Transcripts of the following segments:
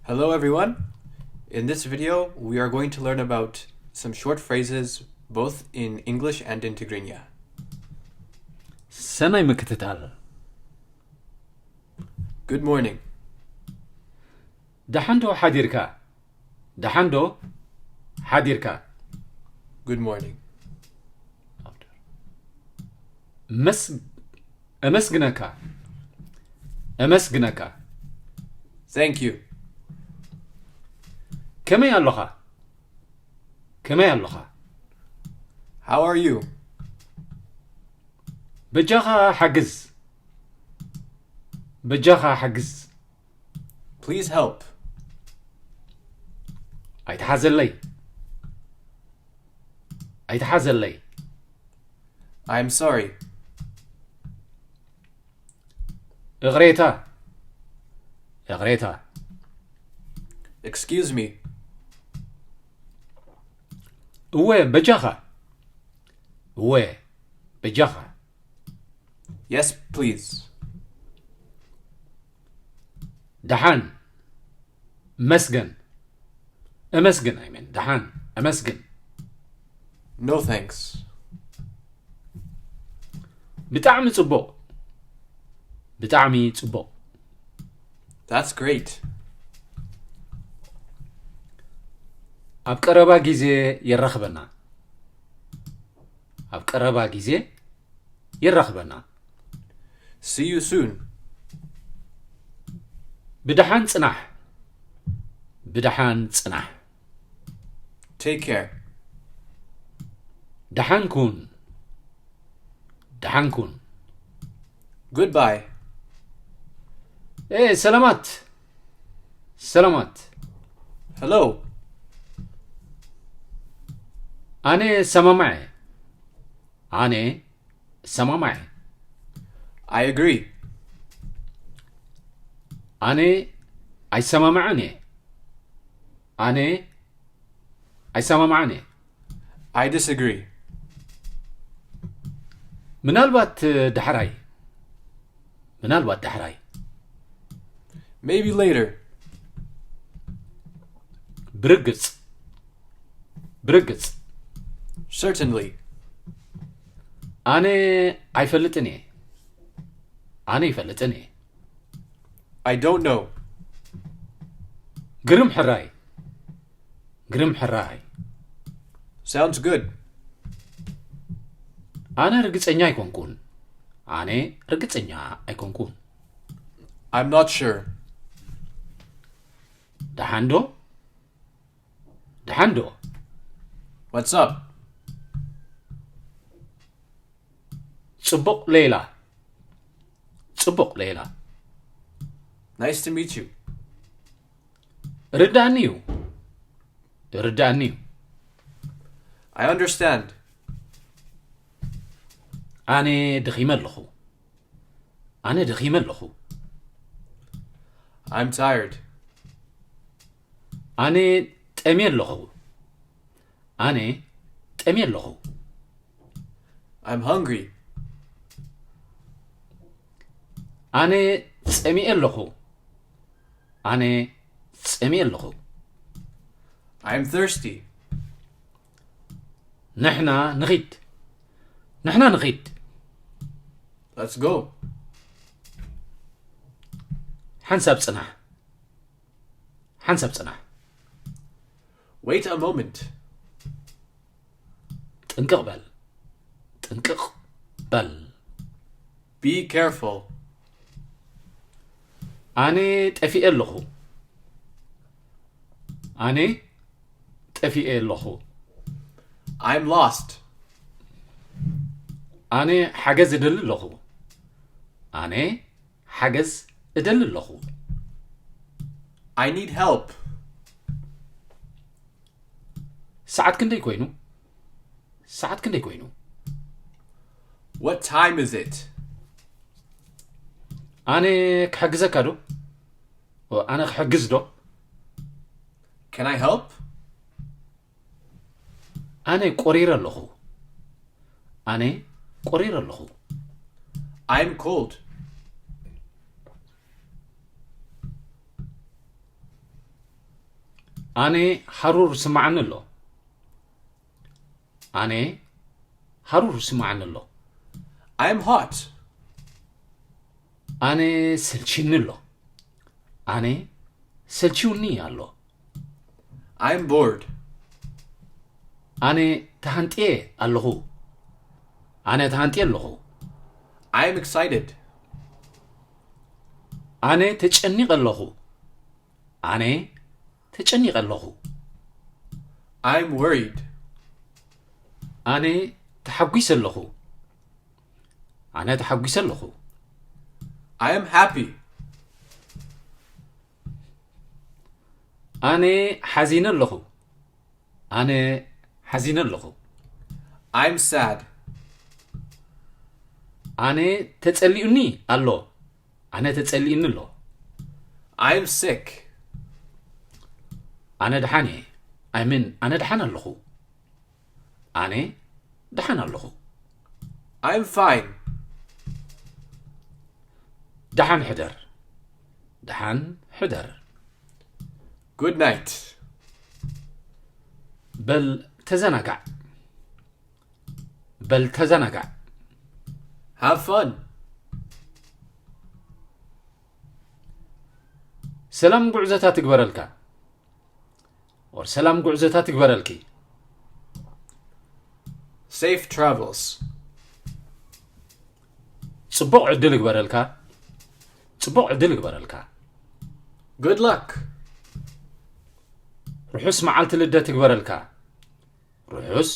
Hello, everyone. In this video, we are going to learn about some short phrases, both in English and in Tigrinya. ሰናይ ምክትታል። Good morning. ደሓን ዶ ሓዲርካ? ደሓን ዶ ሓዲርካ? Good morning. መስ እመስግነካ እመስግነካ። Thank you. ከመይ ኣለኻ? ከመይ ኣለኻ? How are you? በጃኻ ሓግዝ። በጃኻ ሓግዝ። Please help. ኣይትሓዘለይ። ኣይትሓዘለይ። I'm sorry. እቕሬታ። እቕሬታ። Excuse me. እወ በጃኻ። እወ በጃኻ። Yes, please. ደሓን። መስገን። እመስግን ኣይመን ደሓን። እመስግን። No thanks. ብጣዕሚ ጽቡቕ። ብጣዕሚ ጽቡቕ። That's great. ኣብ ቀረባ ግዜ የራኽበና። ኣብ ቀረባ ግዜ የራኽበና። See you soon. ብደሓን ጽናሕ። ብደሓን ጽናሕ። Take care. ደሓን ኩን። ደሓን ኩን። Goodbye. ኤ ሰላማት። ሰላማት። Hello. ኣነ ሰማማዐ። ኣነ ሰማማዐ። I agree. ኣነ ኣይሰማማዕን እየ። ኣነ ኣይሰማማዕን እየ። I disagree. ምናልባት ዳሕራይ። ምናልባት ዳሕራይ። Maybe later. ብርግጽ። ብርግጽ። Certainly. ኣነ ኣይፈልጥን እየ። ኣነ ይፈልጥን እየ። I don't know. ግርም ሕራይ። ግርም ሕራይ። Sounds good. ኣነ ርግጸኛ ኣይኮንኩን። ኣነ ርግጸኛ ኣይኮንኩን። I'm not sure. ደሓን ዶ? ደሓን ዶ? What's up? ጽቡቕ ሌላ። ጽቡቕ ሌላ። Nice to meet you. ርዳእኒ እዩ። ርዳእኒ እዩ። I understand. ኣነ ደኺመ ኣለኹ። ኣነ ደኺመ ኣለኹ። I'm tired. ኣነ ጠምየ ኣለኹ። ኣነ ጠምየ ኣለኹ። I'm hungry. ኣነ ጸሚኤ ኣለኹ። ኣነ ጸሚኤ ኣለኹ። I'm thirsty. ንሕና ንኺድ። ንሕና ንኺድ። Let's go. ሓንሳብ ጽናሕ። ሓንሳብ ጽናሕ። Wait a moment. ጥንቅቕ በል። ጥንቅቕ በል። Be careful. ኣነ ጠፊኤ ኣለኹ። ኣነ ጠፊኤ ኣለኹ። I'm lost. ኣነ ሓገዝ እደሊ ኣለኹ። ኣነ ሓገዝ እደሊ ኣለኹ። I need help. ሰዓት ክንደይ ኮይኑ? ሰዓት ክንደይ ኮይኑ? What time is it? ኣነ ክሕግዘካ ዶ? ኦ፣ ኣነ ክሕግዝ ዶ? Can I help? ኣነ ቆሪረ ኣለኹ። ኣነ ቆሪረ ኣለኹ። I'm cold. ኣነ ሃሩር ስምዓኒ ኣሎ። ኣነ ሃሩር ስምዓኒ ኣሎ። I'm hot. ኣነ ሰልችኒ ኣሎ። ኣነ ሰልችውኒ ኣሎ። I'm bored. ኣነ ተሃንጥየ ኣለኹ። ኣነ ተሃንጥየ ኣለኹ። I'm excited. ኣነ ተጨኒቐ ኣለኹ። ኣነ ተጨኒቐ ኣለኹ። I'm worried. ኣነ ተሓጒሰ ኣለኹ። ኣነ ተሓጒሰ ኣለኹ። I am happy. ኣነ ሓዚነ ኣለኹ። ኣነ ሓዚነ ኣለኹ። I'm sad. ኣነ ተጸሊኡኒ ኣሎ። ኣነ ተጸሊኡኒ ኣሎ። I'm sick. ኣነ ደሓን እየ። I mean ኣነ ደሓን ኣለኹ። ኣነ ደሓን ኣለኹ። I'm fine. ደሓን ሕደር። ደሓን ሕደር። Good night. በል ተዘናጋዕ። በል ተዘናጋዕ። Have fun. ሰላም ጉዕዞታት ትግበረልካ። ወር ሰላም ጉዕዞታት ትግበረልኪ። Safe travels. ጽቡቕ ዕድል ይግበረልካ። ጽቡቕ ዕድል ይግበረልካ። Good luck. ርሑስ መዓልቲ ልደት ይግበረልካ። ርሑስ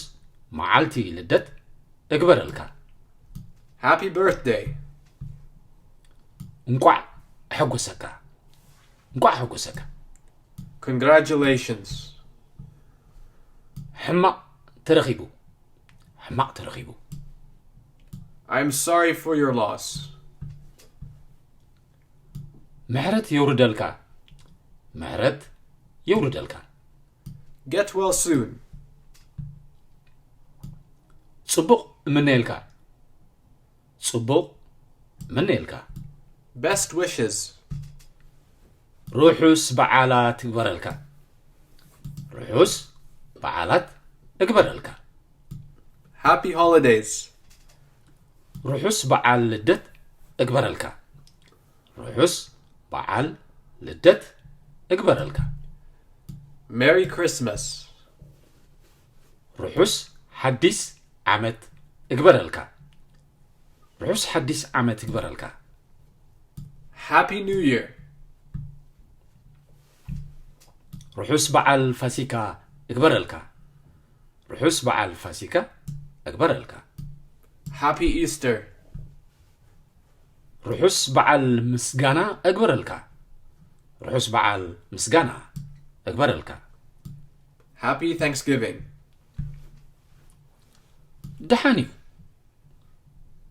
መዓልቲ ልደት እግበረልካ። Happy birthday. እንቋዕ ኣሐጎሰካ። እንቋዕ ኣሐጎሰካ። Congratulations. ሕማቕ ተረኺቡ። ሕማቕ ተረኺቡ። I'm sorry for your loss. ምሕረት የውርደልካ። ምሕረት የውርደልካ። Get well soon. ጽቡቕ እምነየልካ። ጽቡቕ እምነየልካ። Best wishes. ርሑስ በዓላት ይግበረልካ። ርሑስ በዓላት እግበረልካ። Happy holidays. ርሑስ በዓል ልደት እግበረልካ። ርሑስ በዓል ልደት እግበረልካ። Merry Christmas. ርሑስ ሓዲስ ዓመት እግበረልካ። ርሑስ ሓዲስ ዓመት እግበረልካ። Happy New Year. ርሑስ በዓል ፋሲካ እግበረልካ። ርሑስ በዓል ፋሲካ እግበረልካ። Happy Easter. ርሑስ በዓል ምስጋና እግበረልካ። ርሑስ በዓል ምስጋና እግበረልካ። Happy Thanksgiving. ደሓን እዩ።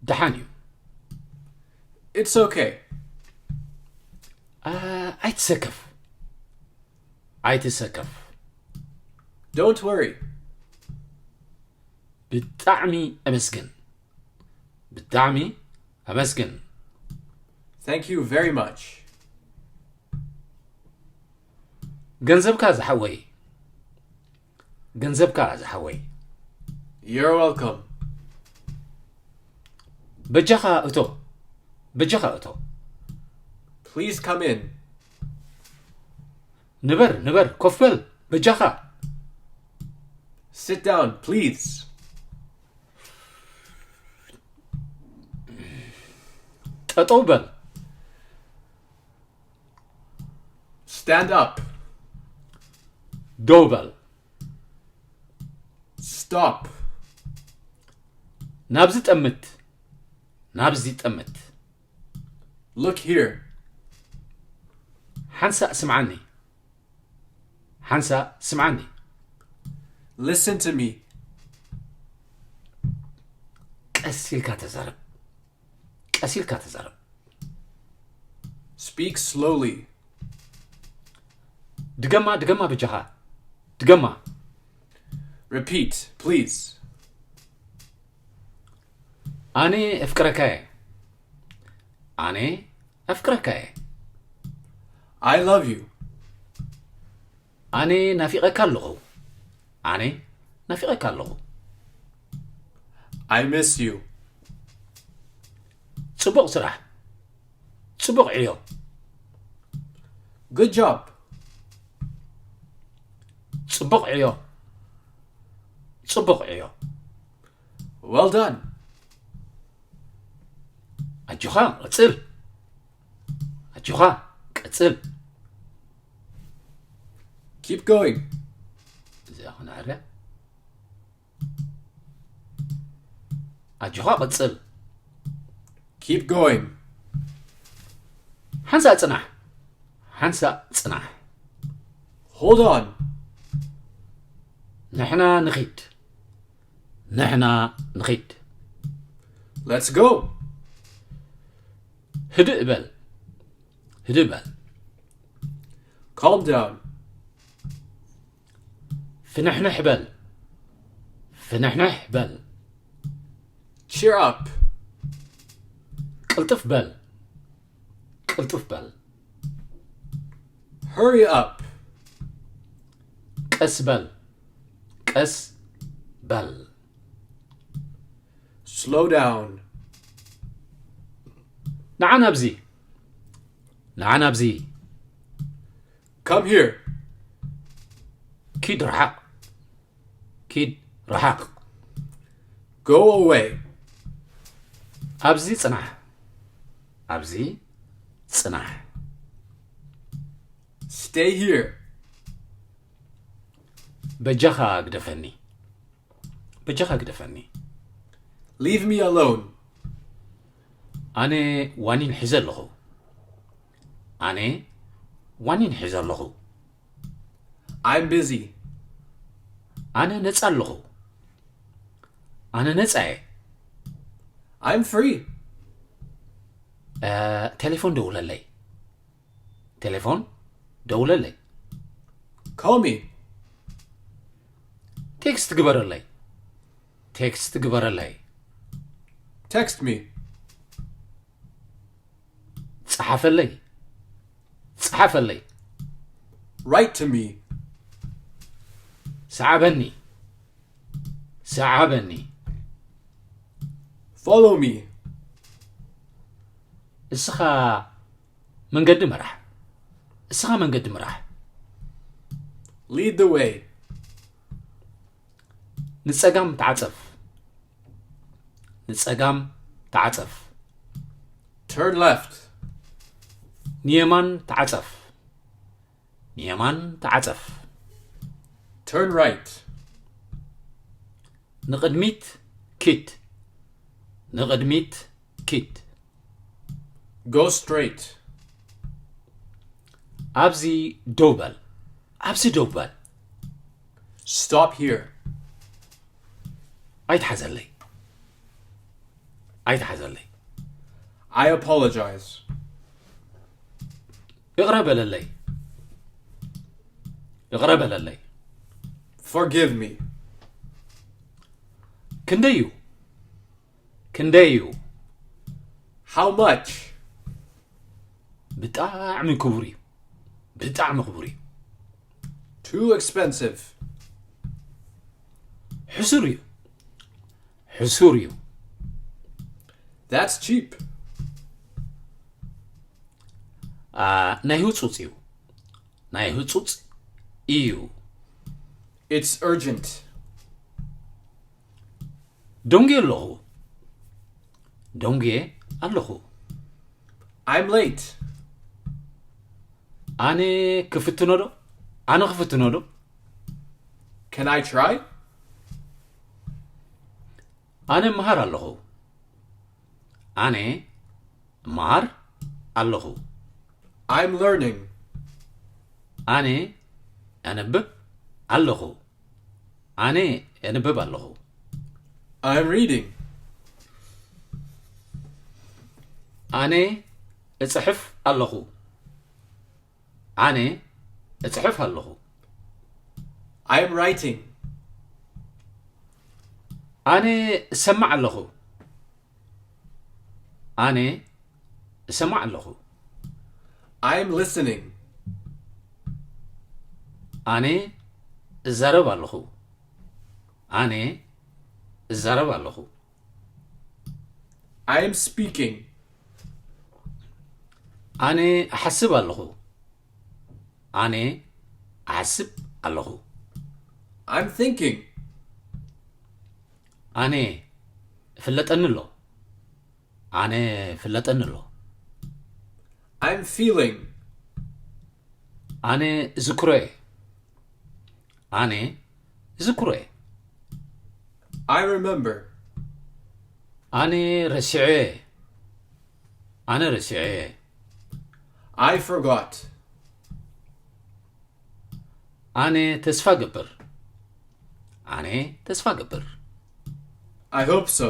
ደሓን እዩ። It's okay. ኣይትሰከፍ። ኣይትሰከፍ። Don't worry. ብጣዕሚ ኣመስግን። ብጣዕሚ ኣመስግን። Thank you very much. ገንዘብካ ዝሓወይ። ገንዘብካ ዝሓወይ። You're welcome. በጃኻ እቶ። በጃኻ እቶ። Please come in. ንበር ንበር ኮፍ በል በጃኻ። Sit down, please. ጠጠው በል። Stand up. ደው በል። Stop. ናብዚ ጠምት። ናብዚ ጠምት። Look here. ሓንሳእ ስምዓኒ። ሓንሳእ ስምዓኒ። Listen to me. ቀስ ኢልካ ተዛረብ። ቀስ ኢልካ ተዛረብ። Speak slowly. ድገማ ድገማ በጃኻ። ድገማ። Repeat, please. ኣነ ኣፍቅረካ እየ። ኣነ ኣፍቅረካ እየ። I love you. ኣነ ናፊቐካ ኣለኹ። ኣነ ናፊቐካ ኣለኹ። I miss you. ጽቡቕ ስራሕ። ጽቡቕ ዕዮ። Good job. ጽቡቕ ዕዮ። ጽቡቕ ዕዮ። Well done. ኣጆኻ ቀጽል። ኣጆኻ ቀጽል። Keep going. እዚኣ ኸነ ዓርያ። ኣጆኻ ቀጽል። Keep going. ሓንሳእ ጽናሕ። ሓንሳእ ጽናሕ። Hold on. ንሕና ንኺድ። ንሕና ንኺድ። Let's go. ህድእ በል። ህድእ በል። Calm down. ፍንሕንሕ በል። ፍንሕንሕ በል። Cheer up. ቅልጥፍ በል። ቅልጥፍ በል። Hurry up. ቀስ በል። ቀስ በል። Slow down. ንዓ ናብዚ። ንዓ ናብዚ። Come here. ኪድ ርሓቕ። ኪድ ርሓቕ። Go away. ኣብዚ ጽናሕ። ኣብዚ ጽናሕ። Stay here. በጃኻ ግደፈኒ። በጃኻ ግደፈኒ። Leave me alone. ኣነ ዋኒን ሒዘ ኣለኹ። ኣነ ዋኒን ሒዘ ኣለኹ። I'm busy. ኣነ ነጻ ኣለኹ። ኣነ ነጻ እየ። I'm free. እ፣ ቴሌፎን ደውለለይ። ቴሌፎን ደውለለይ። Call me. ቴክስት ግበረለይ። ቴክስት ግበረለይ። Text me. ጸሓፈለይ። ጸሓፈለይ። Write to me. ሰዓበኒ። ሰዓበኒ። Follow me. እስኻ መንገዲ ምራሕ። እስኻ መንገዲ ምራሕ። Lead the way. ንጸጋም ተዓጸፍ። ንጸጋም ተዓጸፍ። Turn left. ንየማን ተዓጸፍ። ንየማን ተዓጸፍ። Turn right. ንቕድሚት ኪድ። ንቕድሚት ኪድ። Go straight. ኣብዚ ደው በል። ኣብዚ ደው በል። Stop here. ኣይትሓዘለይ። ኣይትሓዘለይ። I apologize. ይቕረ በለለይ። ይቕረ በለለይ። Forgive me. ክንደይ እዩ? ክንደይ እዩ? How much? ብጣዕሚ ክቡር እዩ። ብጣዕሚ ክቡር እዩ። Too expensive. ሕሱር እዩ። ሕሱር እዩ። That's cheap. ኣ፣ ናይ ህጹጽ እዩ። ናይ ህጹጽ እዩ። It's urgent. ደንጉየ ኣለኹ። ደንጉየ ኣለኹ። I'm late. ኣነ ክፍትኖ ዶ? ኣነ ክፍትኖ ዶ? Can I try? ኣነ እመሃር ኣለኹ። ኣነ እመሃር ኣለኹ። I'm learning. ኣነ ኣነብብ ኣለኹ። ኣነ የንብብ ኣለኹ። I'm reading. ኣነ እጽሕፍ ኣለኹ። ኣነ እጽሕፍ ኣለኹ። I'm writing. ኣነ እሰማዕ ኣለኹ። ኣነ እሰማዕ ኣለኹ። I'm listening. ኣነ እዛረብ ኣለኹ። ኣነ እዛረብ ኣለኹ። I am speaking. ኣነ እሓስብ ኣለኹ። ኣነ እሓስብ ኣለኹ። I'm thinking. ኣነ እፍለጠኒ ኣሎ። ኣነ እፍለጠኒ ኣሎ። I'm feeling. ኣነ እዝክሮ እየ። ኣነ እዝክሮ እየ። I remember. ኣነ ረሲዐ እየ። ኣነ ረሲዐ እየ። I forgot. ኣነ ተስፋ ገብር። ኣነ ተስፋ ገብር። I hope so.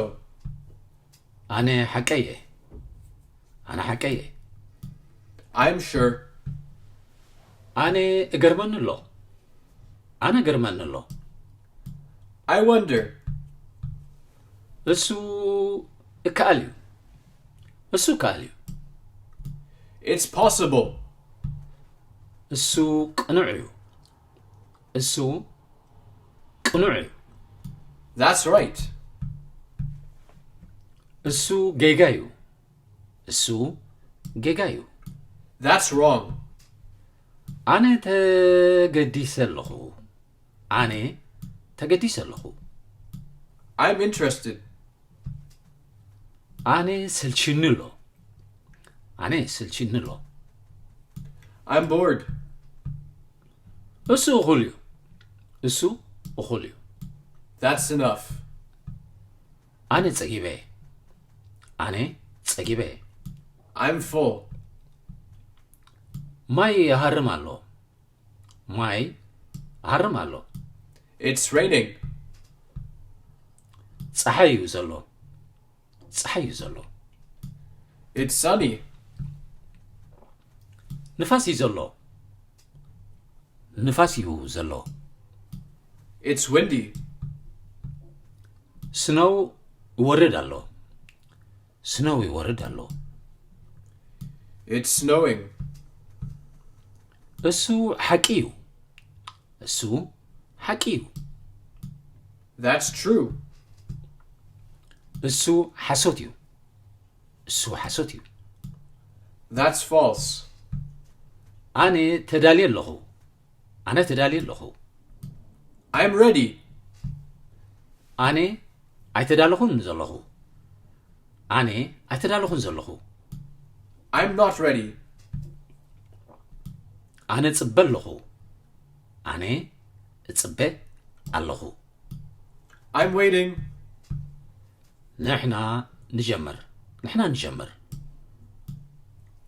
ኣነ ሓቀየ። ኣነ ሓቀየ። I'm sure. ኣነ እገርመኒ ኣሎ። ኣነ እገርመኒ ኣሎ። I wonder. እሱ እከኣል እዩ። እሱ እከኣል እዩ። It's possible. እሱ ቅኑዕ እዩ። እሱ ቅኑዕ እዩ። That's right. እሱ ጌጋ እዩ። እሱ ጌጋ እዩ። That's wrong. ኣነ ተገዲሰ ኣለኹ። ኣነ ተገዲሰ ኣለኹ። I'm interested. ኣነ ሰልችኒ ኣሎ። ኣነ ሰልችኒ ኣሎ። I'm bored. እሱ እኹል እዩ። እሱ እኹል እዩ። That's enough. ኣነ ጸጊበ። ኣነ ጸጊበ። I'm full. ማይ ይሃርም ኣሎ። ማይ ይሃርም ኣሎ። It's raining. ጸሓይ እዩ ዘሎ። ጸሓይ እዩ ዘሎ። It's sunny. ንፋስ እዩ ዘሎ። ንፋስ እዩ ዘሎ። It's windy. ስነው ይወርድ ኣሎ። ስነው ይወርድ ኣሎ። It's snowing. እሱ ሓቂ እዩ። እሱ ሓቂ እዩ። That's true. እሱ ሓሶት እዩ። እሱ ሓሶት እዩ። That's false. ኣነ ተዳልየ ኣለኹ። ኣነ ተዳልየ ኣለኹ። I'm ready. ኣነ ኣይተዳለኹን ዘለኹ። ኣነ ኣይተዳለኹን ዘለኹ። I'm not ready. ኣነ ጽበ ኣለኹ። ኣነ እጽበ ኣለኹ። I'm waiting. ንሕና ንጀምር። ንሕና ንጀምር።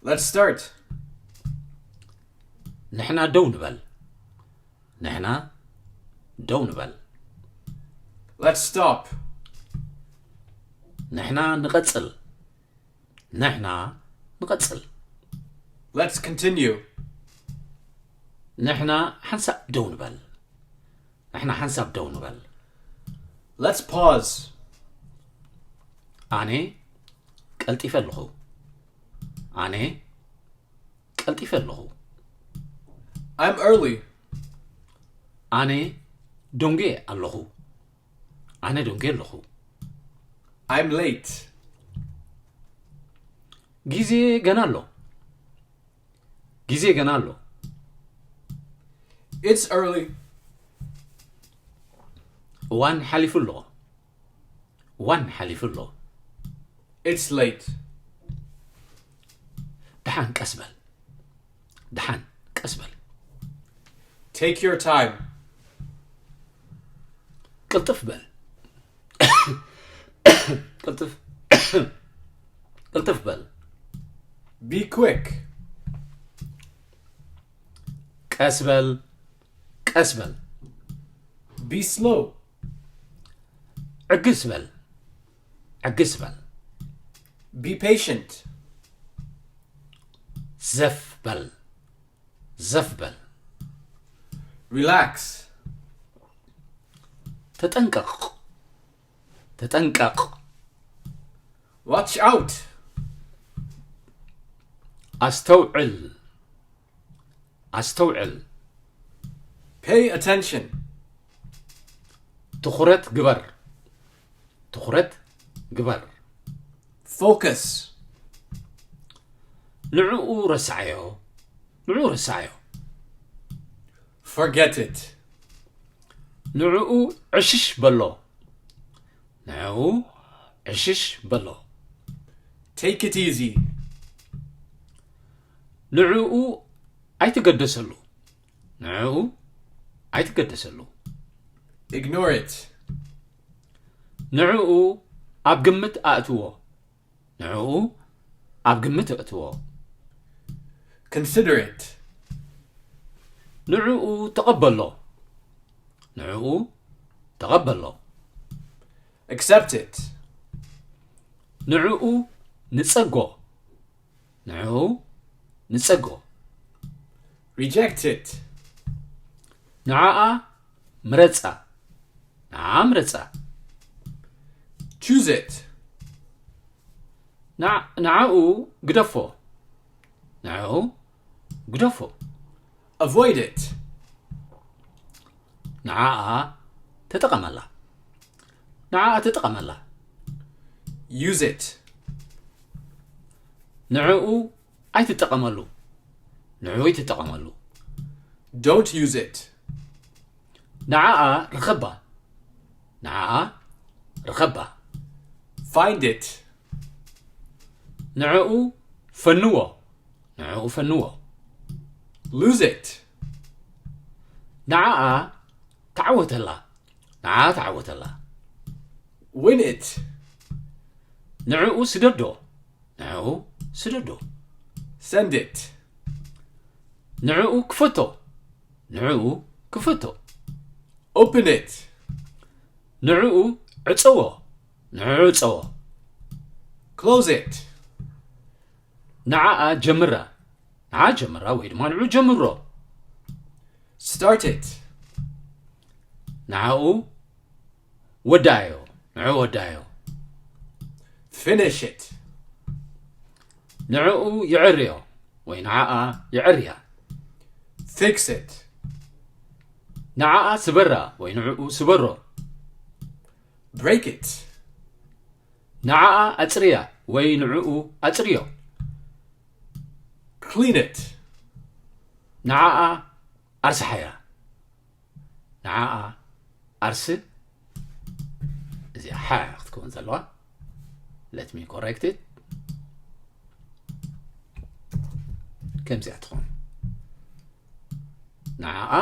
Let's start. ንሕና ደው ንበል። ንሕና ደው ንበል። Let's stop. ንሕና ንቐጽል። ንሕና ንቐጽል። Let's continue. ንሕና ሓንሳብ ደው ንበል። ንሕና ሓንሳብ ደው ንበል። Let's pause. ኣነ ቀልጢፈ ኣለኹ። ኣነ ቀልጢፈ ኣለኹ። I'm early. ኣነ ደንጉየ ኣለኹ። ኣነ ደንጉየ ኣለኹ። I'm late. ግዜ ገና ኣሎ። ግዜ ገና ኣሎ። It's early. እዋን ሓሊፉ ኣሎ። እዋን ሓሊፉ ኣሎ። It's late. ደሓን ቀስ በል። ደሓን ቀስ በል። Take your time. ቅልጥፍ በል። ቅልጥፍ ቅልጥፍ በል። Be quick. ቀስ በል። ቀስ በል። Be slow. ዕግስ በል። ዕግስ በል። Be patient. ዘፍ በል። ዘፍ በል። Relax. ተጠንቀቕ። ተጠንቀቕ። Watch out. ኣስተውዕል። ኣስተውዕል። Pay attention. ትኹረት ግበር። ትኹረት ግበር። Focus. ንዕኡ ረሳዓዮ። ንዕኡ ረሳዓዮ። Forget it. ንዕኡ ዕሽሽ በሎ። ንዕኡ ዕሽሽ በሎ። Take it easy. ንዕኡ ኣይትገደሰሉ። ንዕኡ ኣይትገደሰሉ። Ignore it. ንዕኡ ኣብ ግምት ኣእትዎ። ንዕኡ ኣብ ግምት ኣእትዎ። Consider it. ንዕኡ ተቐበሎ። ንዕኡ ተቐበሎ። Accept it. ንዕኡ ንጸጎ። ንዕኡ ንጸጎ። Reject it. ንዓኣ ምረጻ። ንዓኣ ምረጻ። Choose it. ንዓ-፣ ንዓኡ ግደፎ። ንዕኡ ግደፎ። Avoid it. ንዓኣ ተጠቐመላ። ንዓኣ ተጠቐመላ። Use it. ንዕኡ ኣይትጠቐመሉ። ንዕኡ ኣይትጠቐመሉ። Don't use it. ንዓኣ ርኸባ። ንዓኣ ርኸባ። Find it. ንዕኡ ፈንዎ። ንዕኡ ፈንዎ። Lose it. ንዓኣ ተዓወተላ። ንዓኣ ተዓወተላ። Win it. ንዕኡ ስደዶ። ንዕኡ ስደዶ። Send it. ንዕኡ ክፈቶ። ንዕኡ ክፈቶ። Open it. ንዕኡ ዕጸዎ። ንዕኡ ዕጸዎ። Close it. ንዓኣ ጀምራ። ንዓኣ ጀምራ ወይ ድማ ንዕኡ ጀምሮ። Start it. ንዓኡ ወዳዮ። ንዕኡ ወዳዮ። Finish it. ንዕኡ ይዕርዮ ወይ ንዓኣ ይዕርያ። Fix it. ንዓኣ ስበራ ወይ ንዕኡ ስበሮ። Break it. ንዓኣ ኣጽርያ ወይ ንዕኡ ኣጽርዮ። Clean it. ንዓኣ ኣርስሓያ። ንዓኣ ኣርስ። እዚኣ ሓ ክትከውን ዘለዋ። Let me correct it. ከምዚኣ ትኾን። ንዓኣ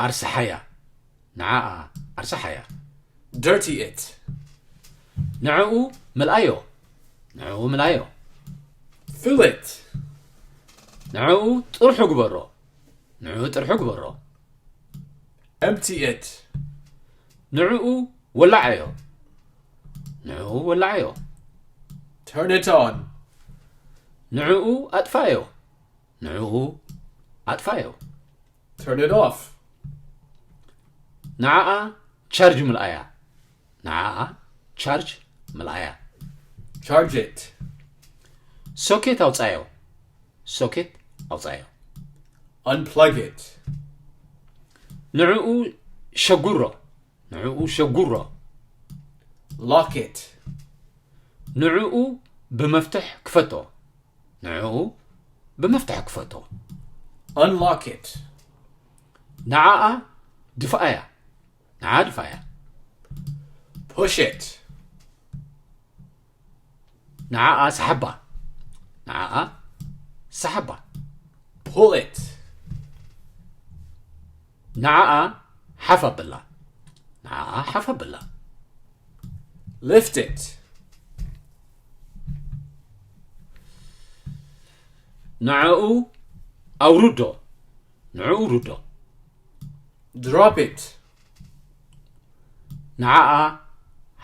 ኣርስሓያ። ንዓኣ ኣርስሓያ። Dirty it. ንዕኡ ምልኣዮ። ንዕኡ ምልኣዮ። Fill it. ንዕኡ ጥርሑ ግበሮ። ንዕኡ ጥርሑ ግበሮ። Empty it. ንዕኡ ወላዓዮ። ንዕኡ ወላዓዮ። Turn it on. ንዕኡ ኣጥፋዮ። ንዕኡ ኣጥፋዮ። Turn it off. ንዓኣ ቻርጅ ምልኣያ። ንዓኣ ቻርጅ ምልኣያ። Charge it. ሶኬት ኣውጻዮ። ሶኬት ኣውጻዮ። Unplug it. ንዕኡ ሸጉሮ። ንዕኡ ሸጉሮ። Lock it. ንዕኡ ብመፍትሕ ክፈቶ። ንዕኡ ብመፍትሕ ክፈቶ። Unlock it. ንዓኣ ድፍኣያ። ንዓኣ ድፍኣያ። Push it. ንዓኣ ሰሓባ። ንዓኣ ሰሓባ። Pull it. ንዓኣ ሓፍ ኣብላ። ንዓኣ ሓፍ ኣብላ። Lift it. ንዕኡ ኣውርዶ። ንዕኡ ኣውርዶ። Drop it. ንዓኣ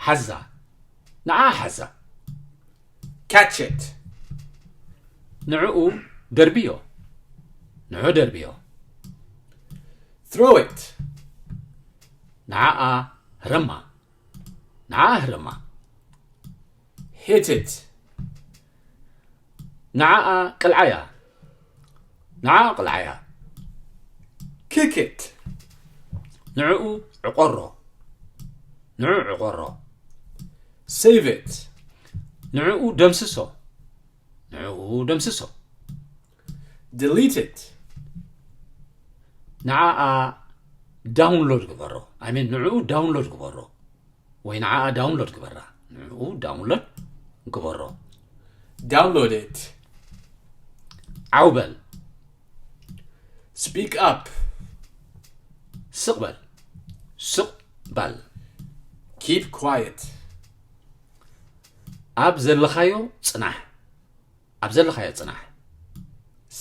ሓዛ። ንዓኣ ሓዛ። Catch it. ንዕኡ ደርብዮ። ንዕኡ ደርብዮ። Throw it. ንዓኣ ህረማ። ንዓኣ ህረማ። Hit it. ንዓኣ ቅልዓያ። ንዓኣ ቅልዓያ። Kick it. ንዕኡ ዕቆሮ። ንዕኡ ዕቆሮ። Save it. ንዕኡ ደምስሶ። ንዕኡ ደምስሶ። Delete it. ንዓኣ ዳውንሎድ ግበሮ። I mean ንዕኡ ዳውንሎድ ግበሮ። ወይ ንዓኣ ዳውንሎድ ግበራ። ንዕኡ ዳውንሎድ ግበሮ። Download it. ዓው በል። Speak up. ስቕ በል። ስቕ በል። Keep quiet. ኣብ ዘለኻዮ ጽናሕ። ኣብ ዘለኻዮ ጽናሕ።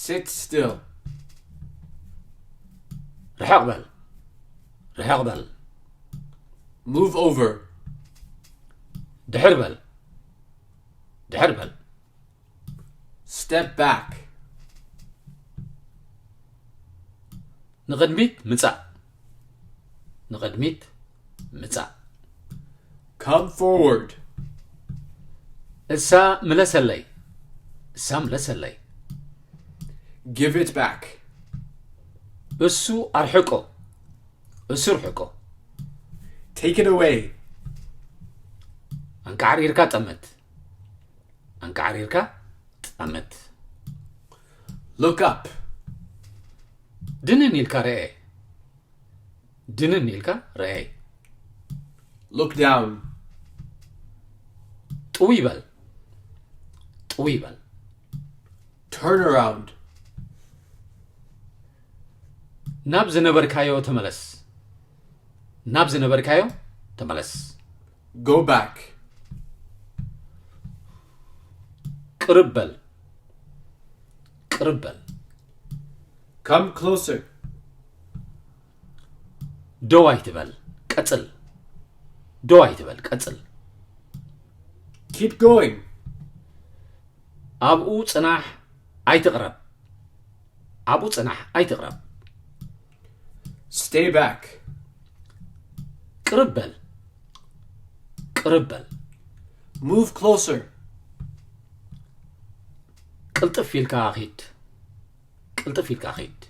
Sit still. ርሕቕ በል። ርሕቕ በል። Move over. ድሕር በል። ድሕር በል። Step back. ንቕድሚት ምጻእ። ንቕድሚት ምጻእ። Come forward. እሳ ምለሰለይ። እሳ ምለሰለይ። Give it back. እሱ ኣርሕቆ። እሱ ርሕቆ። Take it away. ኣንቃዕሪርካ ጠመት። ኣንቃዕሪርካ ጠመት። Look up. ድንን ኢልካ ርኤ። ድንን ኢልካ ርኤ። Look down. ጥውይ በል። ጥውይ በል። Turn around. ናብ ዝነበርካዮ ተመለስ። ናብ ዝነበርካዮ ተመለስ። Go back. ቅርብ በል። ቅርብ በል። Come closer. ደው ኣይትበል። ቀጽል። ደው ኣይትበል። ቀጽል። Keep going. ኣብኡ ጽናሕ ኣይትቕረብ። ኣብኡ ጽናሕ ኣይትቕረብ። Stay back. ቅርብ በል። ቅርብ በል። Move closer. ቅልጥፍ ኢልካ ኺድ። ቅልጥፍ ኢልካ ኺድ።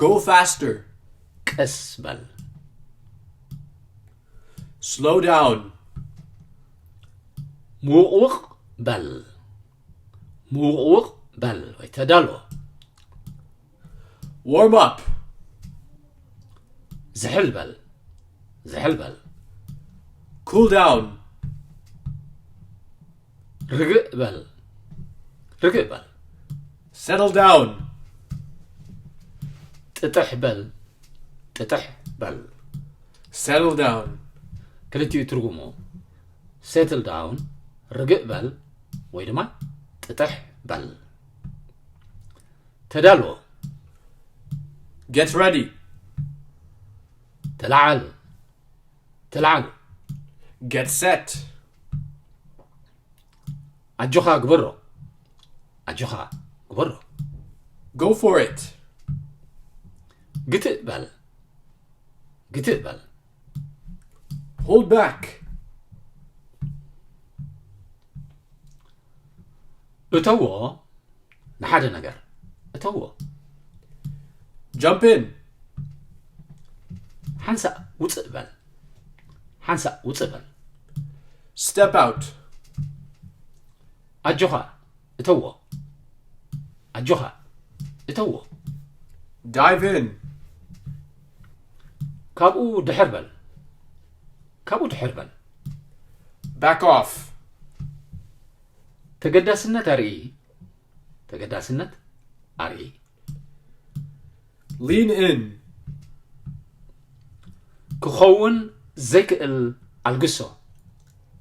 Go faster. ቀስ በል። Slow down. ምውቕውቕ በል። ምውቕውቕ በል ወይ ተዳሎ። Warm up. ዝሕል በል። ዝሕል በል። Cool down. ርግእ በል። ርግእ በል። Settle down. ጥጥሕ በል። ጥጥሕ በል። Settle down. ክልቲኡ ትርጉሙ settle down ርግእ በል ወይ ድማ ጥጥሕ በል። ተዳሎ። Get ready. ተላዓል። ተላዓል። Get set. ኣጆኻ ግበሮ። ኣጆኻ ግበሮ። Go for it. ግትእ በል። ግትእ በል። Hold back. እተዎ ንሓደ ነገር። እተዎ። Jump in. ሓንሳእ ውፅእ በል። ሓንሳእ ውፅእ በል። Step out. ኣጆኻ እተዎ። ኣጆኻ እተዎ። Dive in. ካብኡ ድሕር በል። ካብኡ ድሕር በል። Back off. ተገዳስነት ኣርኢ። ተገዳስነት ኣርኢ። Lean in. ክኸውን ዘይክእል ኣልግሶ።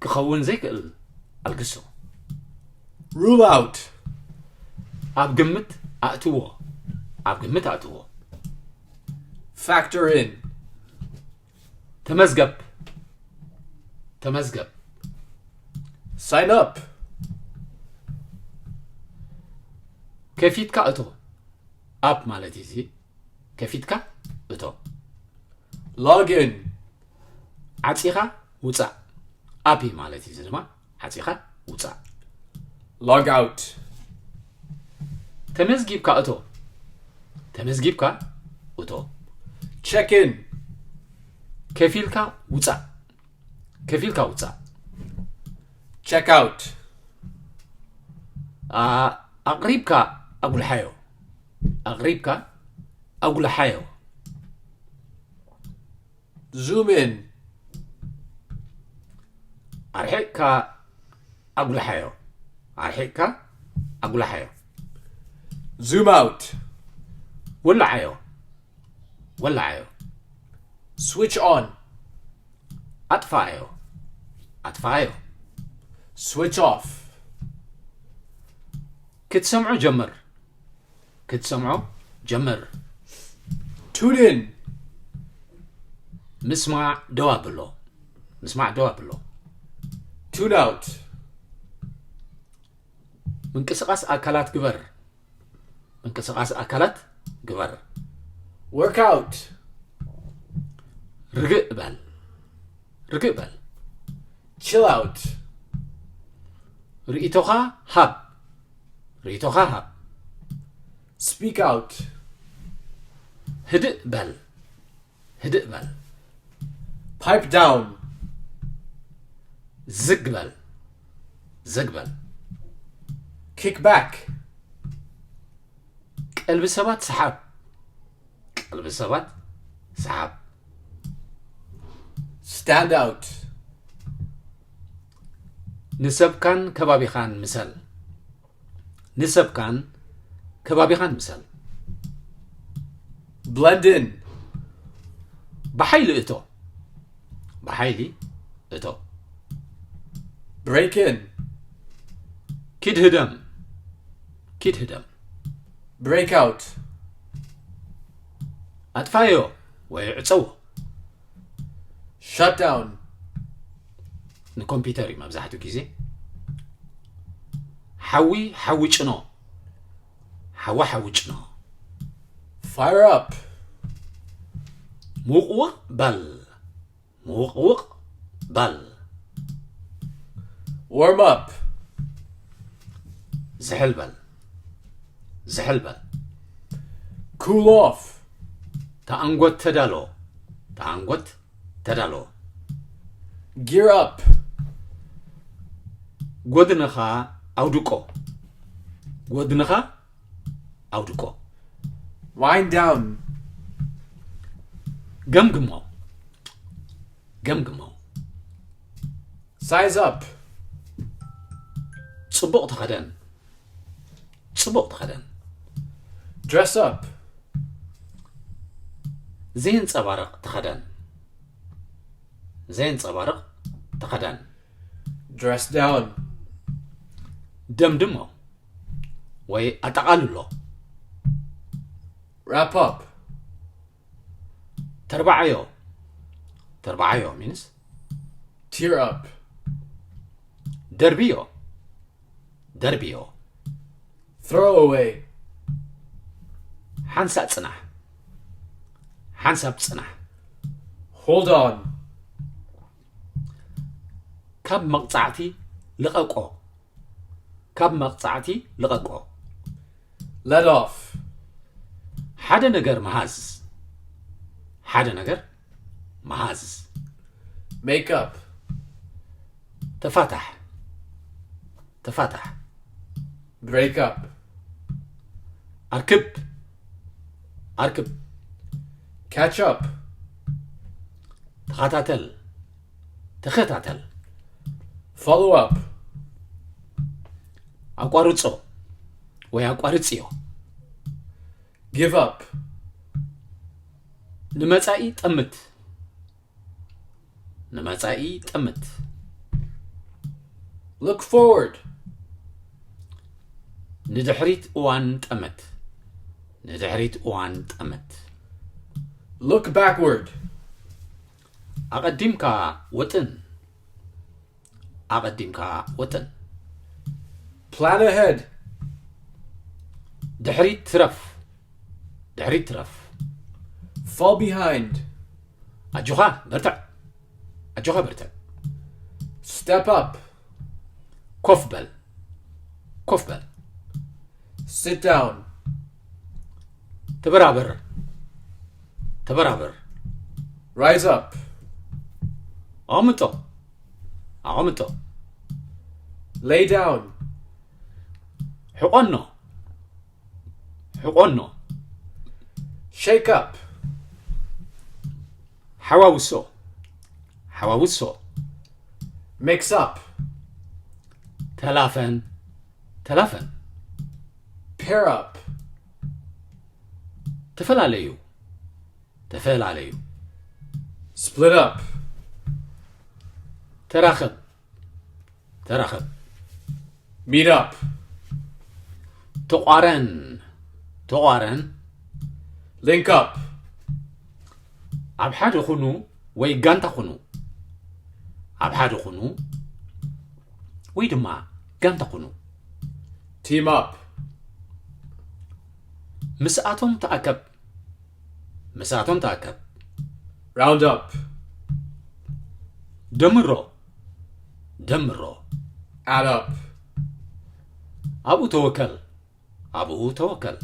ክኸውን ዘይክእል ኣልግሶ። Rule out. ኣብ ግምት ኣእትዎ። ኣብ ግምት ኣእትዎ። Factor in. ተመዝገብ። ተመዝገብ። Sign up. ከፊትካ እቶ። ኣፕ ማለት እዩ እዚ። ከፊትካ እቶ። Log in. ዓፂኻ ውፃእ። ኣፕ ማለት እዩ እዚ ድማ። ዓፂኻ ውፃእ። Log out. ተመዝጊብካ እቶ። ተመዝጊብካ Check in. ከፊልካ ውጻእ። ከፊልካ ውጻእ። Check out. ኣቕሪብካ ኣጉልሓዮ። ኣቕሪብካ ኣጉልሓዮ። Zoom in. ኣርሒቕካ ኣጉልሓዮ። ኣርሒቕካ ኣጉልሓዮ። Zoom out. ወላዓዮ። ወላዓዮ። Switch on. ኣጥፋኣዮ። ኣጥፋኣዮ። Switch off. ክትሰምዖ ጀምር። ክትሰምዖ ጀምር። Tune in. ምስማዕ ደው ኣብሎ። ምስማዕ ደው ኣብሎ። Tune out. ምንቅስቓስ ኣካላት ግበር። ምንቅስቓስ ኣካላት ግበር። Work out. ርግእ በል። ርግእ በል። Chill out. ርእይቶኻ ሃብ። ርእይቶኻ ሃብ። Speak out. ህድእ በል። ህድእ በል። Pipe down. ዝግ በል። ዝግ በል። Kick back. ቀልቢ ሰባት ሰሓብ። ቀልቢ ሰባት ሰሓብ። Stand out. ንሰብካን ከባቢኻን ምሰል። ንሰብካን ከባቢኻን ምሰል። Blend in. ብሓይሊ እቶ። ብሓይሊ እቶ። Break in. ኪድ ህደም። ኪድ ህደም። Break out. ኣጥፋዮ ወይ ዕጸዎ። Shut down. ንኮምፒውተር እዩ መብዛሕትኡ ግዜ። ሓዊ፣ ሓዊ ጭኖ። ሓዊ፣ ሓዊ ጭኖ። Fire up. ምውቕውቕ በል። ምውቕውቕ በል። Warm up. ዝሕል በል። ዝሕል በል። Cool off. ተኣንጎት ተዳሎ። ተኣንጎት ተዳሎ። Gear up. ጎድንኻ ኣውድቆ። ጎድንኻ ኣውድቆ። Wind down. ገምግሞ። ገምግሞ። Size up. ጽቡቕ ተኸደን። ጽቡቕ ተኸደን። Dress up. ዘየንጸባርቕ ተኸደን። ዘየንጸባርቕ ተኸደን። Dress down. ደምድሞ ወይ ኣጠቓልሎ። Wrap up. ተርባዓዮ። ተርባዓዮ means Tear up. ደርብዮ። ደርብዮ። Throw away. ሓንሳእ ጽናሕ። ሓንሳብ ጽናሕ። Hold on. ካብ መቕጻዕቲ ልቐቆ። ካብ መቕጻዕቲ ልቐቆ። Let off. ሓደ ነገር ምሃዝ። ሓደ ነገር ምሃዝ። Make up. ተፋታሕ። ተፋታሕ። Break up. ኣርክብ። ኣርክብ። Catch up. ተኸታተል። ተኸታተል። Follow up. ኣቋርጾ ወይ ኣቋርጽዮ። Give up. ንመጻኢ ጠምት። ንመጻኢ ጠምት። Look forward. ንድሕሪት እዋን ጠምት። ንድሕሪት እዋን ጠምት። Look backward. ኣቐዲምካ ወጥን። ኣቐዲምካ ወጥን። Plan ahead. ድሕሪት ትረፍ። ድሕሪት ትረፍ። Fall behind. ኣጆኻ በርትዕ። ኣጆኻ በርትዕ። Step up. ኮፍ በል። ኮፍ በል። Sit down. ተበራበር። ተበራበር። Rise up. ኣቐምጦ ኣቐምጦ Lay down. ሕቆኖ ሕቆኖ Shake up. ሓዋውሶ ሓዋውሶ Mix up. ተላፈን ተላፈን Pair up. ተፈላለዩ ተፈላለዩ Split up. ተራኸብ ተራኸብ Meet up. ተቋረን ተቋረን Link up. ኣብ ሓደ ኩኑ ወይ ጋንታ ኩኑ ኣብ ሓደ ኩኑ ወይ ድማ ጋንታ ኩኑ Team up. ምስኣቶም ተኣከብ ምስኣቶም ተኣከብ Round up. ደምሮ ደምሮ Add up. ኣብኡ ተወከል ኣብኡ ተወከል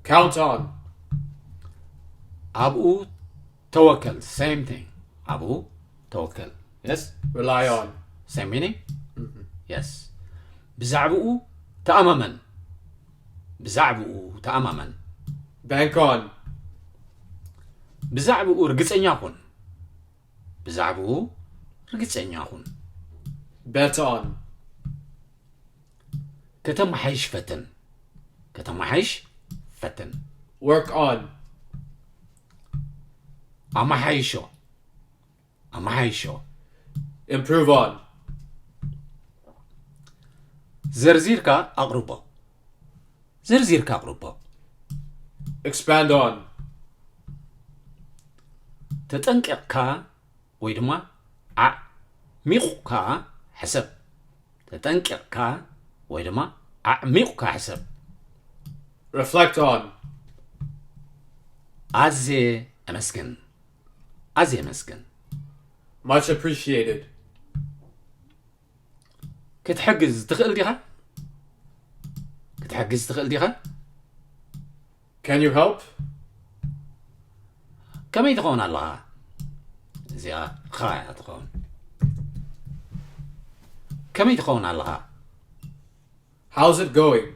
Count on. ኣብኡ ተወከል same thing ኣብኡ ተወከል yes Rely on. same meaning yes ብዛዕባኡ ተኣማመን ብዛዕባኡ ተኣማመን Bank on. ብዛዕባኡ ርግጸኛ ኩን ብዛዕባኡ ርግጸኛ ኩን Bet on. ከተመሓይሽ ፈትን ከተመሓይሽ ፈትን Work on. ኣመሓይሾ ኣመሓይሾ Improve on. ዘርዚርካ ኣቕርቦ ዘርዚርካ ኣቕርቦ Expand on. ተጠንቂቕካ ወይ ድማ ኣዕሚቑካ ሕሰብ ተጠንቂቕካ ወይ ድማ ኣዕሚቑካ ሕሰብ Reflect on. ኣዜ ኣመስግን ኣዜ ኣመስግን Much appreciated. ክትሕግዝ ትኽእል ዲኻ ክትሕግዝ ትኽእል ዲኻ Can you help? ከመይ ትኸውን ኣለኻ እዚኣ ኻ እያ ትኸውን ከመይ ትኸውን ኣለኻ How's it going?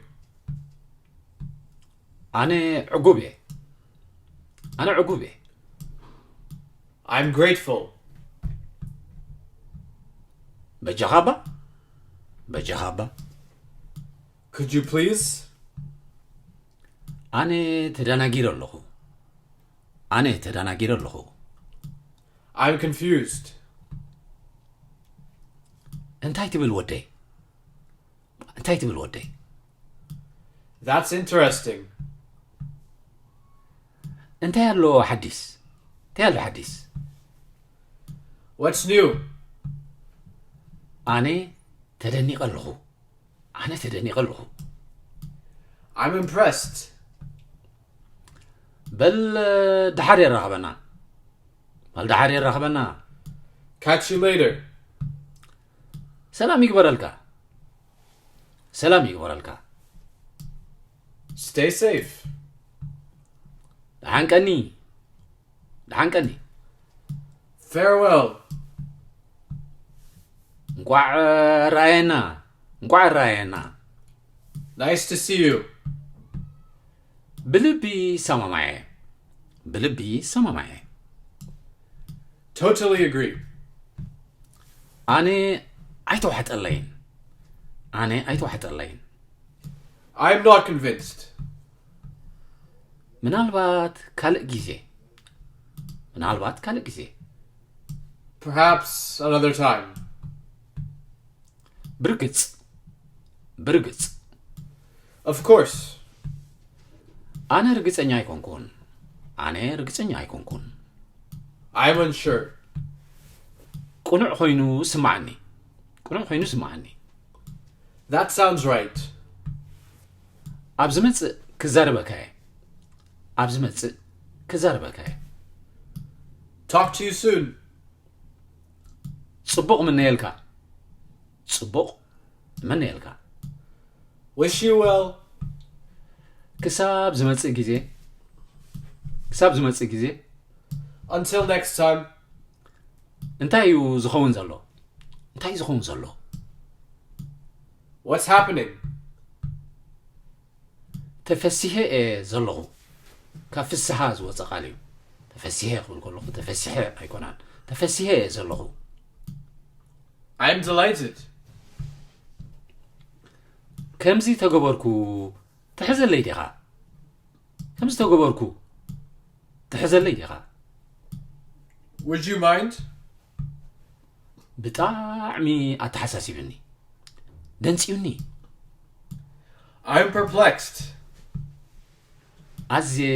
ኣነ ዕጉብ እየ ኣነ ዕጉብ እየ I'm grateful. በጃኻባ በጃኻባ Could you please? ኣነ ተደናጊረ ኣለኹ ኣነ ተደናጊረ ኣለኹ I'm confused. እንታይ ትብል ወደይ እንታይ ትብል ወደይ That's interesting. እንታይ ኣሎ ሓዲስ እንታይ ኣሎ ሓዲስ What's new? ኣነ ተደኒቐ ኣለኹ ኣነ ተደኒቐ ኣለኹ I'm impressed. በል ድሓር የራኽበና በል ድሓር የራኽበና Catch you later. ሰላም ይግበረልካ ሰላም ይግበረልካ Stay safe. ደሓን ቀኒ ደሓን ቀኒ Farewell. እንቋዕ ራየና እንቋዕ ራየና Nice to see you. ብልቢ ሰማማየ ብልቢ ሰማማየ Totally agree. ኣነ ኣይተዋሕጠለይን ኣነ ኣይተዋሕጠለይን I'm not convinced. ምናልባት ካልእ ግዜ ምናልባት ካልእ ግዜ Perhaps another time. ብርግጽ ብርግጽ Of course. ኣነ ርግጸኛ ኣይኮንኩን ኣነ ርግጸኛ ኣይኮንኩን I'm unsure. ቅኑዕ ኮይኑ ስማዓኒ ቅኑዕ ኮይኑ ስማዓኒ That sounds right. ኣብ ዝመጽእ ክዛረበካ እየ ኣብ ዝመጽእ ክዛረበካ እየ Talk to you soon. ጽቡቕ ምነየልካ ጽቡቕ ምነየልካ Wish you well. ክሳብ ዝመጽእ ግዜ ክሳብ ዝመጽእ ግዜ Until next time. እንታይ እዩ ዝኸውን ዘሎ እንታይ እዩ ዝኸውን ዘሎ What's happening? ተፈሲሐ እየ ዘለኹ ካብ ፍስሃ ዝወፀ ቃል እዩ ተፈሲሐ ክብል ከለኹ ተፈሲሐ ኣይኮናን ተፈሲሐ እየ ዘለኹ I'm delighted. ከምዚ ተገበርኩ ትሕዘለይ ዲኻ ከምዚ ተገበርኩ ትሕዘለይ ዲኻ Would you mind? ብጣዕሚ ኣተሓሳሲብኒ ደንፂዩኒ I'm perplexed. ኣዝየ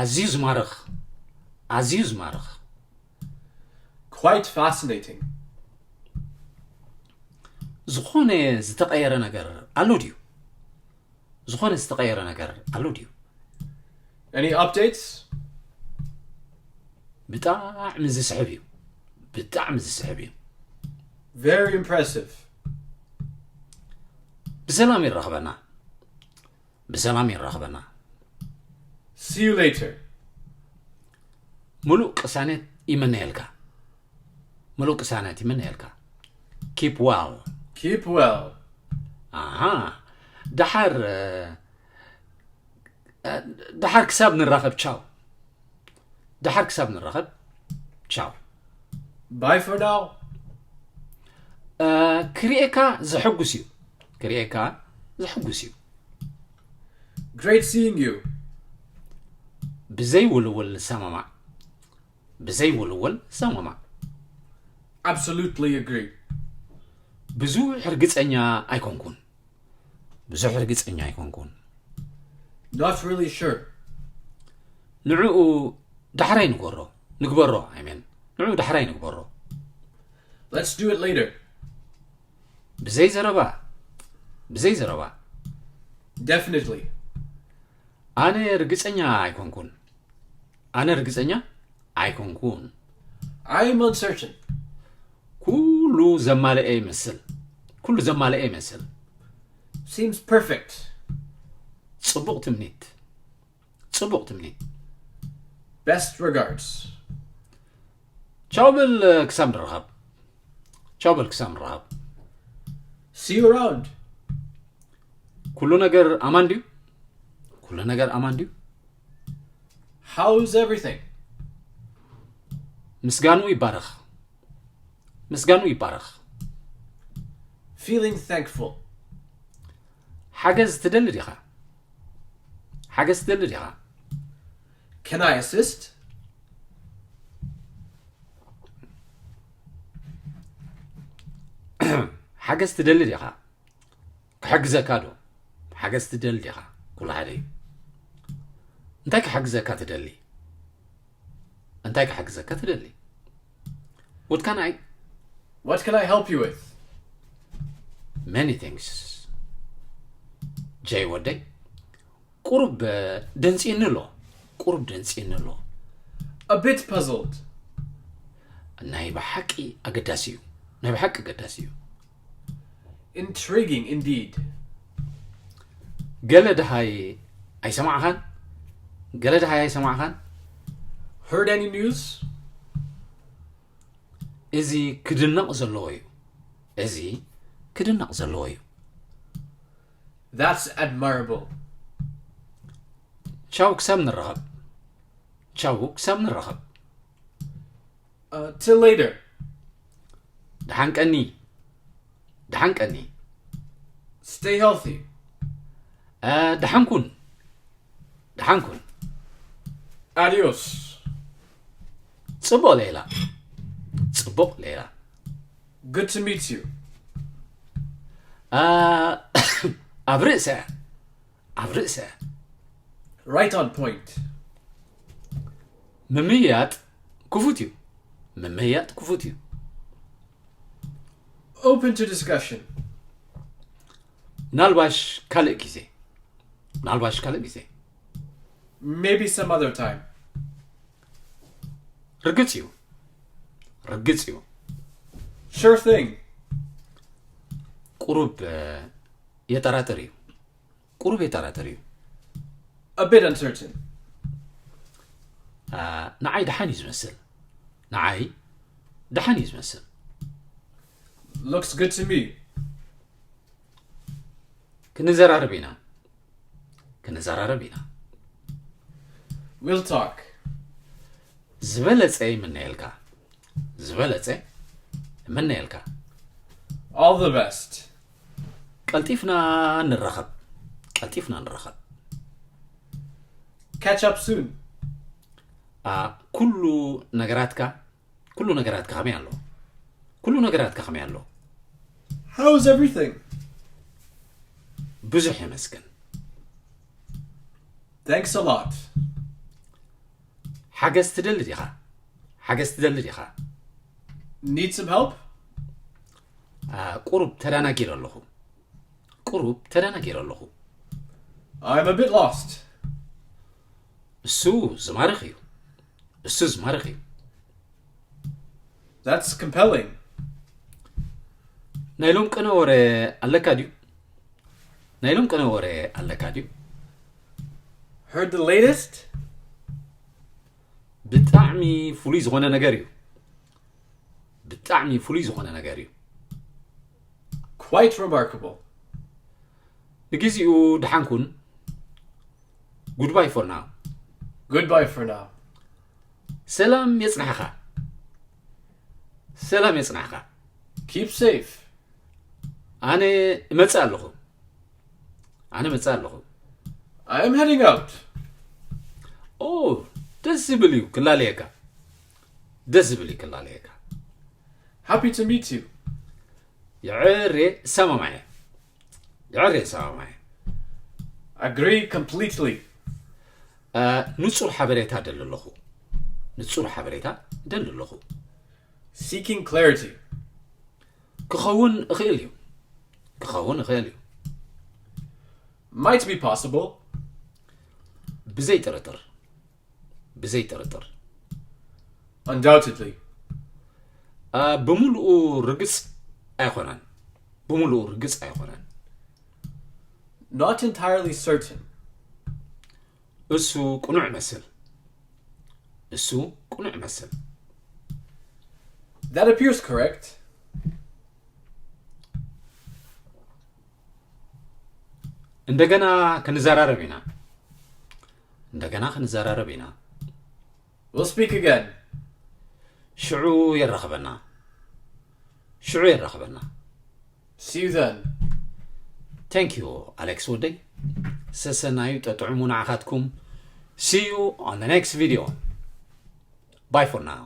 ኣዝዩ ዝማርኽ ኣዝዩ ዝማርኽ Quite fascinating. ዝኾነ ዝተቐየረ ነገር ኣሎ ድዩ ዝኾነ ዝተቐየረ ነገር ኣሎ ድዩ Any updates? ብጣዕሚ ዝስሕብ እዩ ብጣዕሚ ዝስሕብ እዩ Very impressive. ብሰላም ይራኽበና ብሰላም ይራኽበና See you later. ሙሉእ ቅሳነት ይመነየልካ ሙሉእ ቅሳነት ይመነየልካ keep well Keep well. ኣሃ ደሓር ደሓር ክሳብ ንራኸብ ቻው ደሓር ክሳብ ንራኸብ ቻው Bye for now. ክሪኤካ ዘሐጉስ እዩ ክሪኤካ ዘሐጉስ እዩ Great seeing you. ብዘይ ውልውል ንሰማማዕ ብዘይ ውልውል ንሰማማዕ Absolutely agree. ብዙሕ ርግፀኛ ኣይኮንኩን ብዙሕ ርግፀኛ ኣይኮንኩን Not really sure. ንዕኡ ዳሕራይ ንገሮ ንግበሮ ኣይሜን ንዕኡ ዳሕራይ ንግበሮ Let's do it later. ብዘይ ዘረባ ብዘይ ዘረባ Definitely. ኣነ ርግፀኛ ኣይኮንኩን ኣነ ርግፀኛ ኣይኮንኩን I am uncertain. ኩሉ ዘማልአ ይመስል ኩሉ ዘማልአ ይመስል Seems perfect. ፅቡቕ ትምኒት ፅቡቕ ትምኒት Best regards. ቻው በል ክሳብ ንራኸብ ቻው በል ክሳብ ንራኸብ See you around. ኩሉ ነገር ኣማን ድዩ ኩሉ ነገር ኣማን ድዩ How's everything? ምስጋኑ ይባረኽ ምስጋኑ ይባረኽ Feeling thankful. ሓገዝ ትደሊ ዲኻ ሓገዝ ትደሊ ዲኻ Can I assist? ሓገዝ ትደሊ ዲኻ ክሕግዘካ ዶ ሓገዝ ትደሊ ዲኻ ኩሉ ሓደ እዩ እንታይ ክሕግዘካ ትደሊ እንታይ ክሕግዘካ ትደሊ What can I What can I help you with? Many things ጀይ ወደይ ቁሩብ ደንፂኒ ኣሎ ቁሩብ ደንፂኒ ኣሎ A bit puzzled. ናይ ብሓቂ ኣገዳሲ እዩ ናይ ብሓቂ ኣገዳሲ እዩ Intriguing indeed. ገለ ድሃይ ኣይሰማዕኻን ገለ ድሃይ ኣይሰማዕኻን Heard any news? እዚ ክድነቕ ዘለዎ እዩ እዚ ክድነቕ ዘለዎ እዩ That's admirable. ቻው ክሳብ ንራኸብ ቻው ክሳብ ንራኸብ Uh, till later. ደሓን ቀኒ ደሓን ቀኒ Stay healthy. ደሓን ኩን ደሓን ኩን Adios. ፅቡቕ ሌላ ፅቡቕ ሌላ Good to meet you. ኣብ ርእሰ ኣብ ርእሰ Right on point. ምምያጥ ክፉት እዩ ምምያጥ ክፉት እዩ Open to discussion. ምናልባሽ ካልእ ግዜ ምናልባሽ ካልእ ግዜ Maybe some other time. ርግፅ እዩ ርግፅ እዩ Sure thing. ቁሩብ የጠራጥር እዩ ቁሩብ የጠራጥር እዩ A bit uncertain. ንዓይ ደሓን እዩ ዝመስል። ንዓይ ደሓን እዩ ዝመስል። Looks good to me. ክንዘራረብ ኢና። ክንዘራረብ ኢና። We'll talk. ዝበለጸ ይምነየልካ። ዝበለጸ ይምነየልካ። All the best. ቀልጢፍና ንራኸብ። ቀልጢፍና ንራኸብ። Catch up soon. ኩሉ ነገራትካ ኩሉ ነገራትካ ከመይ ኣሎ? ኩሉ ነገራትካ ከመይ ኣሎ? How's everything? ብዙሕ የመስግን። Thanks a lot. ሓገዝ ትደሊ ዲኻ? ሓገዝ ትደሊ ዲኻ? Need some help? ቁሩብ ተዳናጊረ ኣለኹ። ቁሩብ ተዳናጊረ ኣለኹ። I'm a bit lost. እሱ ዝማርኽ እዩ። እሱ ዝማርኽ እዩ። That's compelling. ናይ ሎም ቅነ ወረ ኣለካ ድዩ? ናይ ሎም ቅነ ወረ ኣለካ ድዩ? Heard the latest? ብጣዕሚ ፍሉይ ዝኾነ ነገር እዩ። ብጣዕሚ ፍሉይ ዝኾነ ነገር እዩ። Quite remarkable. ንግዚኡ ደሓን ኩን። Goodbye for now. Goodbye for now. ሰላም የጽናሕኻ። ሰላም የጽናሕኻ። Keep safe. ኣነ እመጽእ ኣለኹ። ኣነ እመጽእ ኣለኹ። I am heading out. ኦ፣ ደስ ዝብል እዩ ክላለየካ። ደስ ዝብል እዩ ክላለየካ። Happy to meet you. የዕሬ ሰማማየ። የዕሬ ሰማማየ። Agree completely. ንጹር ሓበሬታ ደሊ ኣለኹ። ንጹር ሓበሬታ ደሊ ኣለኹ። Seeking clarity. ክኸውን እኽእል እዩ። ክኸውን እኽእል እዩ። Might be possible. ብዘይ ጥርጥር። ብዘይ ጥርጥር። Undoubtedly. ብምሉኡ ርግጽ ኣይኾነን። ብምሉኡ ርግጽ ኣይኾነን። Not entirely certain. እሱ ቅኑዕ መስል። እሱ ቅኑዕ መስል። That appears correct. እንደገና ክንዘራረብ ኢና። እንደገና ክንዘራረብ ኢና። We'll speak again. ሽዑ የራኽበና። ሽዑ የራኽበና። See you then. Thank you ኣሌክስ ወደይ። ሰሰናዩ ጠጥዑሙ ንዓኻትኩም። See you on the next video. Bye for now.